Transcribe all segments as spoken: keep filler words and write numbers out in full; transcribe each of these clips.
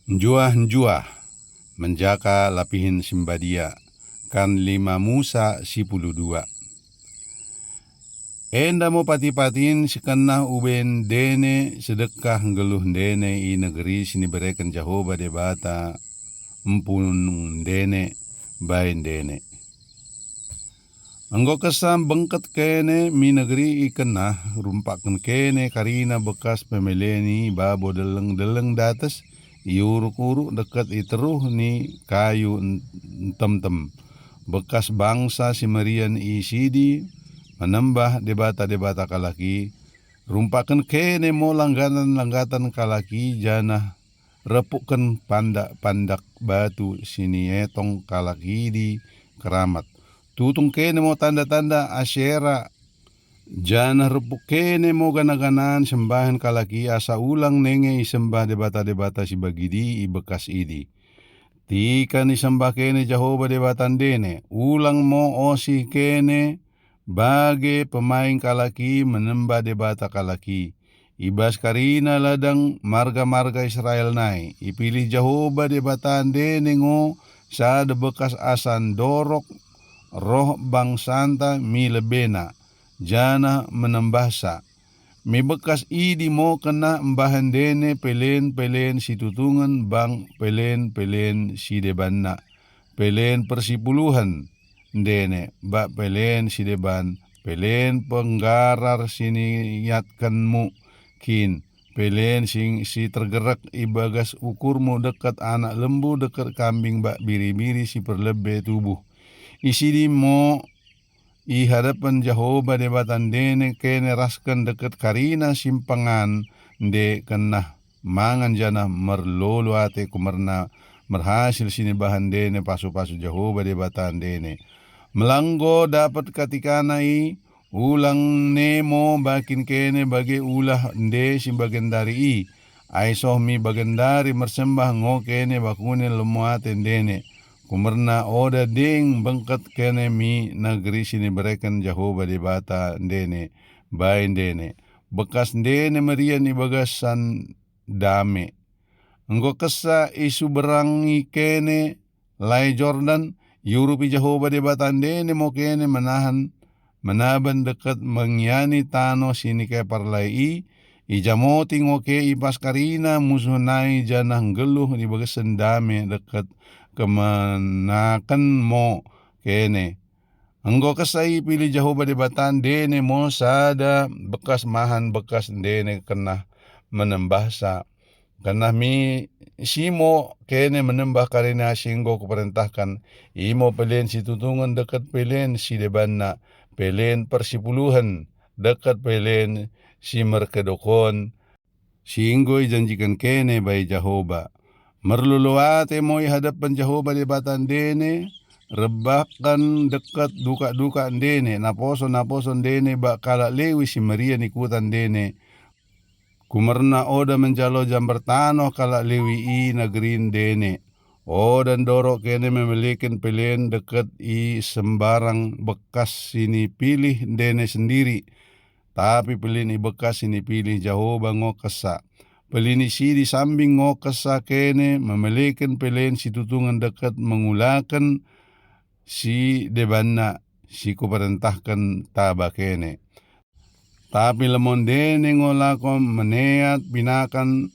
Njuah-njuah, menjaka lapihen si mbadia, kan lima Musa sipuluh dua. Enda mo pati-patin si kennah uben ndene sedekah nggeluh ndene i negeri si nibereken Jehoba Dibata empun ndene bai ndene. Enggo kesah bengket kene mi negeri i kennah, rumpakken kene karina bekas pemeleni babo deleng-deleng dates, i uruk-uruk deket i teruh ni kayu en-, entem-entem. Bekas bangsa si merian i sidi menembah debata-debata kalak i, rumpakken kene mo langgatan-langgatan kalak i, janah repukken pandak-pandak batu si nietong kalak idi keramat. Tutung kene mo tanda-tanda Asera, janah repuk kene mo gana-ganan sembahen kalak i, asa ulang nenge isembah debata-debata si bagidi i bekas idi. Tikan isembah kene Jehoba Debata ndene, ulang mo osih kene bage pemaing kalak i menembah debata kalak i. I bas karina ladang marga-marga Israel nai, ipilih Jehoba Debata ndene ngo sada bekas asa ndorok roh bangsanta mi lebena, janah menembahsa. Mi bekas idi mo kennah mbahan ndene pelen-pelen si tutungen bang pelen-pelen si debanna, pelen persipuluhen ndene, bak pelen si deban, pelen penggarar si niatkenmu kin, pelen si, si tergerek i bagas ukurmu deket anak lembu, deket kambing bak biri-biri si perlebe tubuh. Isidi mo i hadapen Jehoba Debata ndene kene rasken deket karina si mpengan nde kennah mangan janah merlolo ate kumerna merhasil si nibahan ndene pasu-pasu Jehoba Debata ndene. Melanggo dapet katikana i, ulang ne mo bakin kene bage ulah nde si bagendari i. Ai soh mi bagendari mersembah ngo kene bakune lemo ate ndene. Kumerna oda deng bengket kene mi negeri si nibereken Jehoba Debata ndene, bai ndene. Bekas ndene merian i bagasan dame. Enggo kesa isuberangi kene Lae Jordan, iurupi Jehoba Debata ndene mo kene menahan, menaban deket mengiani tano si nikepar lae i, ijamoti ngo ke i bas karina musuh nai janah nggeluh i bagasen dame deket kemenaken mo kene. Enggo kesa ipilih Jehoba Debata ndene mo sada bekas mahan bekas ndene kennah menembahsa. Kennah mi si mo kene menembah karina si enggo kuperentahken, imo pelen si tutungen deket pelen si debanna, pelen persipuluhen deket pelen si merkedokon, si enggo ijanjiken kene bai Jehoba. Merlolo ate mo i hadapen Jehoba Debata ndene, rebahken deket dukak-dukak ndene, naposo-naposo ndene bak kalak Lewi si merian i kuta ndene, kumerna oda menjalo jamber tanoh kalak Lewi i negeri ndene. Oda ndorok kene memeleken pelen deket i sembarang bekas si nipilih ndene sendiri, tapi pelen i bekas si nipilih Jehoba ngo kesa. Pelen i sidi sambing ngo kesa kene memeleken pelen si tutungen deket mengulaken si debanna si kuperentahken taba kene. Tapi lemo ndene ngo lako meneat binakan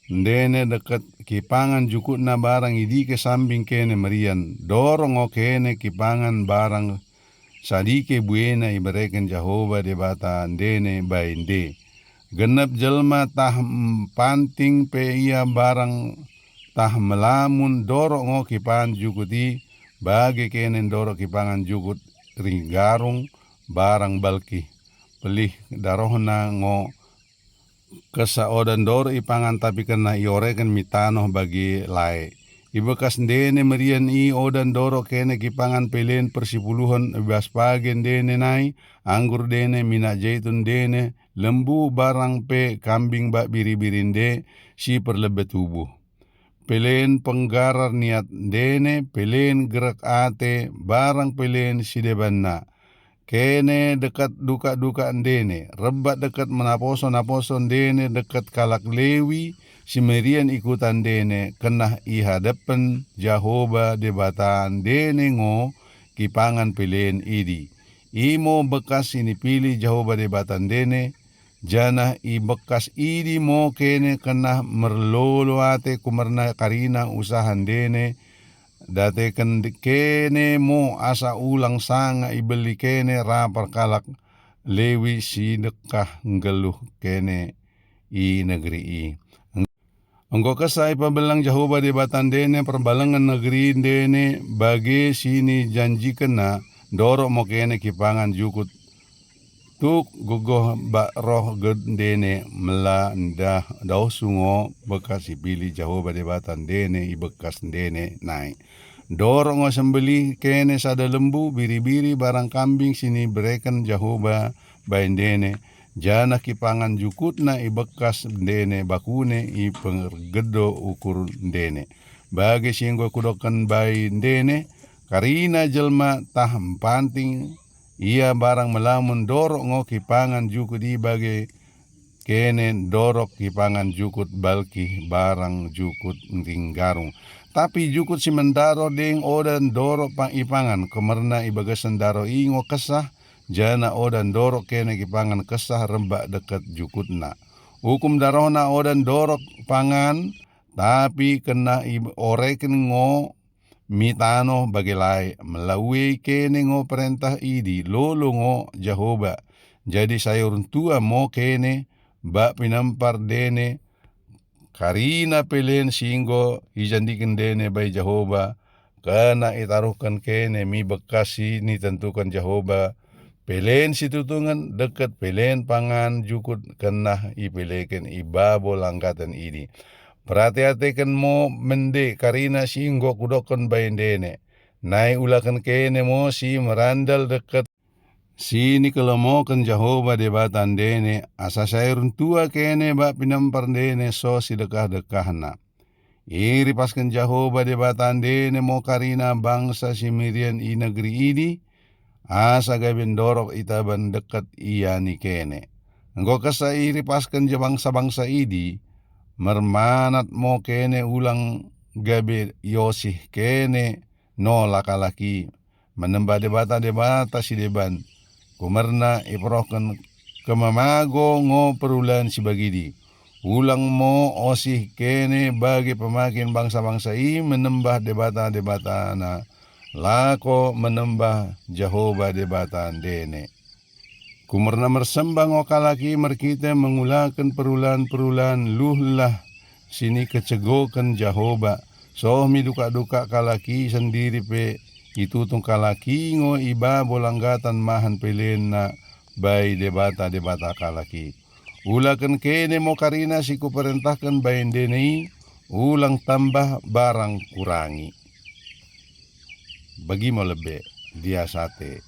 ndene deket kipangan jukutna barang idike sambing kene merian, dorong ngo kene kipangan barang sadike buena ibereken Jehoba Debata ndene bai nde. Genep jelma tah mpanting pe ia barang tah melamun dorok ngo kipangan jukut i, bage kene ndorok kipangan jukut ringgarung barang balkih, pelih darohna ngo kesa oda ndorok ipangan tapi kennah ioreken mi tanoh bagi lae. I bekas ndene merian i oda ndorok kene kipangan pelen persipuluhen i bas page ndene nai, anggur ndene, minak jaitun ndene, lembu barang pe kambing bak biri-biri nde si perlebe tubuh. Pelen penggarar niat ndene, pelen gerek ate, barang pelen si debanna. Kene deket dukak-dukak ndene, rebat deket menaposo-naposo ndene deket kalak Lewi, si merian i kuta ndene, kenah i hadepen Jehoba Dibata ndene ngo kipangan pelen idi. Imo bekas si nipilih Jehoba Dibata ndene, janah i bekas idi mo kene kenah merlolo ate kumerna karina usaha ndene, dateken kene mo asa ulang sanga ibeli kene rapar kalak Lewi si dekah nggeluh kene i negeri i. Enggo kesah ipabelang Jehoba Dibata ndene perbalengen negeri ndene bage si nijanjikenNa, ndorok mo kene kipangan jukut tuk gegoh bak roh ged ndene mela ndah dauh sungo bekas sipilih Jehoba Dibata ndene i bekas ndene nai. Ndorok ngo sembelih kene sada lembu, biri-biri barang kambing si nibereken Jehoba bai ndene, janah kipangan jukutna i bekas ndene bakune i pergedo ukur ndene. Bage si enggo kudokken bai ndene, karina jelma tah mpanting ia barang melamun ndorok ngo kipangan jukut i bage kene ndorok kipangan jukut balkih barang jukut ngginggarung. Tapi jukut si mendaroh deng oda ndorok pa-, ipangan, kumerna i bagasen daroh i ngo kesah, janah oda ndorok kene kipangan kesah rembak deket jukutna. Ukum darohna oda ndorok pangan, tapi kenah i-, oreken ngo mi tanoh bage lae. Melaue kene ngo perentah idi, lolo ngo Jehoba. Jadi sayur ntua mo kene, bak pinempar ndene, karina pelen si enggo ijanjiken ndene bai Jehoba, kena itaruhken kene mi bekas si nitentuken Jehoba, pelen situtungen deket pelen pangan jukut kenah ipeleken i babo langgaten idi. Perate-ateken mo mende karina si enggo kudokken bai ndene. Nai ulaken kene mo si merandal deket si nikelemoken Jehoba Dibata ndene, asa sayur ntua kene bak pinempar ndene so si dekah-dekahna. Iripasken Jehoba Dibata ndene mo karina bangsa si merian i negeri idi, asa gabe ndorok itaban deket ia ni kene. Enggo kesah iripasken je bangsa-bangsa idi, mermanat mo kene ulang gabe iosih kene nola kalak i, menembah dibata-dibata si deban. Kumerna iperohken kememago ngo perulan si bagidi. Ulang mo osih kene bage pemakin bangsa-bangsa i menembah dibata-dibatana, lako menembah Jehoba Dibata ndene. Kumerna mersembah ngo kalak i merkite mengulaken perulan-perulan luhlah si nikecegoken Jehoba, soh mi dukak-dukak kalak i sendiri pe itutung kalak i ngo i babo langgatan mahan pelenna bai dibata-dibata kalak i. Ulaken kene mo karina si kuperentahken bai ndene i, ulang tambah barang kurangi. Bagi mo lebe, lias ate,